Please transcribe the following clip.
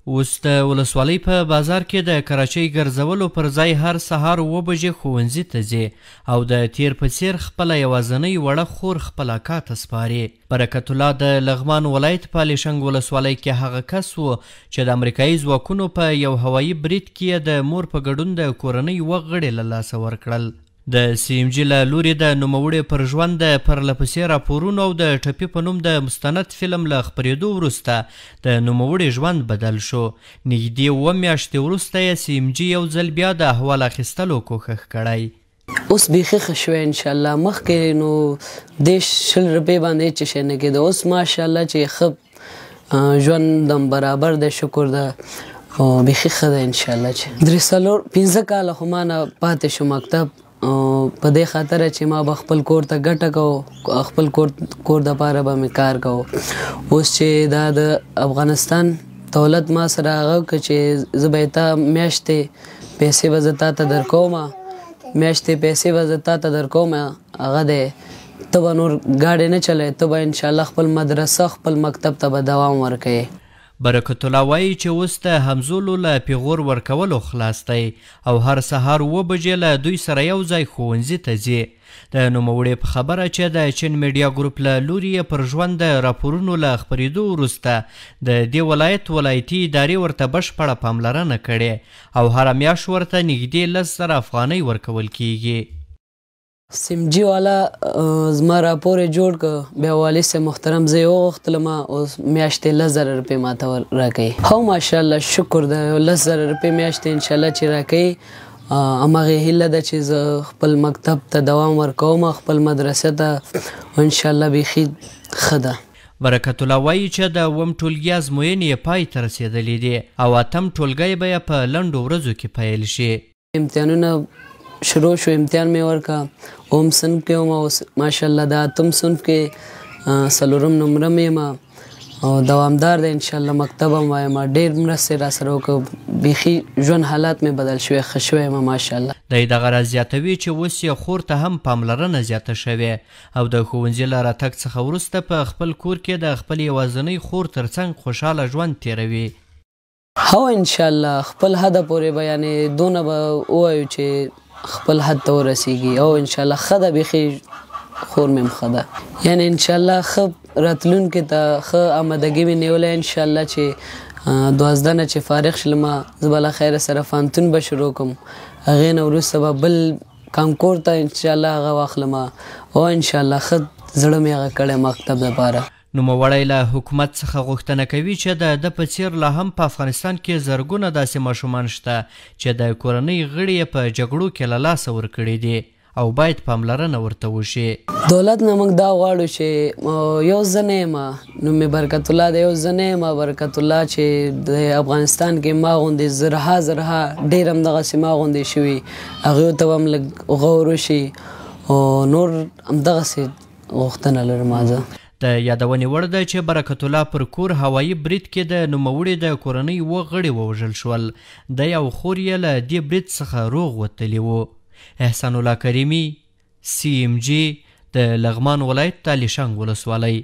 اوس د ولسوالۍ په بازار کې د کراچۍ ګرځولو پر ځای هر سهار 7 بجې ښوونځي ته ځي او د تېر په څېر خپله یوازنۍ وړه خور خپل اکا ته سپاري. برکت الله د لغمان ولایت په علیشنګ ولسوالۍ کې هغه کس و چې د امریکایي ځواکونو په یو هوایي برید کې یې د مور په ګډون د کورنۍ 7 غړي له لاسه ورکړل. د سي ام جي له لوري د نوموړي پر ژوند د پرله پسې راپورونو او د ټپي په نوم د مستند فلم له خپرېدو وروسته د نوموړي ژوند بدل شو. نږدې 7 میاشتې وروسته یې سي ام جي یو ځل بیا د احوال اخیستلو کوښښ کړی. اوس بیخي ښه شوی انشاءالله. مخکې نو دېرش 20 روپۍ باندې هېڅ شی نه کېده، اوس ماشاءالله چې ښه ژوند هم برابر دی، شکر ده او بیخي ښه دی انشاءالله. چې 3 4 5 کاله خو ما نه پاتې شو مکتب، په دې خاطر چې ما به خپل کور ته ګټه کو، خپل کور دپاره به مې کار کو. اوس چې دا د افغانستان دولت ما سره هغه وکړه چې زه به تا میاشتې پیسې به زه تا ته درکوم، میاشتې پیسې به زه تا ته درکوم، هغه دی ته به نور ګاډی نه چلوې، ته به انشاءالله خپل مدرسه خپل مکتب ته به دوام ورکوې. برکت الله وایي چې اوس د همزولو له پیغور ورکولو خلاص دی او هر سهار 7 بجې له دوی سره یو ځای ښوونځي ته ځي. د نوموړي په خبره چې د چین میډیا ګروپ له لوري یې پر ژوند د راپورونو له خپرېدو وروسته د دې ولایت ولایتي ادارې ورته بشپړه پاملرنه کړې او هره میاشت ورته نږدې 10,000 افغانۍ ورکول کیږي. سیمجي والا زما راپور یې جوړ کړ، بیا والي صاحب محترم زه یې وغوښتلم، اوس میاشتې 10,000 روپۍ ماته راکوي. هو ماشاءالله شکر ده، یو 10,000 روپۍ میاشتې انشاءالله چې راکوي. هماغې هیله ده چې زه خپل مکتب ته دوام ورکوم، خپل مدرسې ته، انشاءالله بیخي ښه ده. برکت الله وایي چې د 7 ټولګي ازموینې یې پای ته رسېدلې دي او 8 ټولګی به یې په لنډو ورځو کې پیل شي. امتحانونه شروع شو، امتحان مې ورکړه، 7 صنف کې وم، اوس ماشاءالله د 8 صنف کې 4 نمره مې یم او دوامدار دی انشاءالله. مکتب هم وایم، ډېر مرستې را سره وکړه، بیخي ژوند حالات مې بدل شوی، ښه شوی یم ماشاءالله. دی دغه راز زیاتوي چې اوس یې خور ته هم پاملرنه زیاته شوې او د ښوونځي له راتګ څخه وروسته په خپل کور کې د خپلې یوازنۍ خور ترڅنګ خوشحاله ژوند تېروي. هو انشاءالله خپل حده پورې به، یعنې دونه به ووایو چې خپل حد ته ورسیږي، او انشاءالله ښه ده، بیخي خور مې هم ښه ده، یعنې انشاءالله ښه راتلونکي ته ښه آمادګي مې نیولې انشاءالله چې 12 نه چې فارغ شلم زه به له خیره سره پوهنتون به شروع کړم، هغې نه وروسته به بل کانکور ته انشاءالله هغه واخلم، او انشاءالله ښه زړه مې هغه کړی مکتب دپاره. نوموړی له حکومت څخه غوښتنه کوي چې د ده په څېر لا هم په افغانستان کې زرګونه داسې ماشومان شته چې د کورنۍ غړي یې په جګړو کې له لاسه ورکړي دي او باید پاملرنه ورته وشي. دولت نه موږ دا غواړو چې یو زه نه یم، نوم مې برکت الله دی، یو زه نه یم برکت الله چې د افغانستان کې ما غوندې زرها زرها ډېر همدغسې ما غوندې شوي، هغوی ته به هم لږ غور وشي او نور همدغسې غوښتنه لرم زه. د یادونې وړ ده چې برکت الله پر کور هوایي برید کې د نوموړي د کورنۍ 7 غړي ووژل شول. دی او خور یې له دې برید څخه روغ وتلي وو. احسان الله کریمي، سی ام جي، د لغمان ولایت د علیشنګ ولسوالۍ.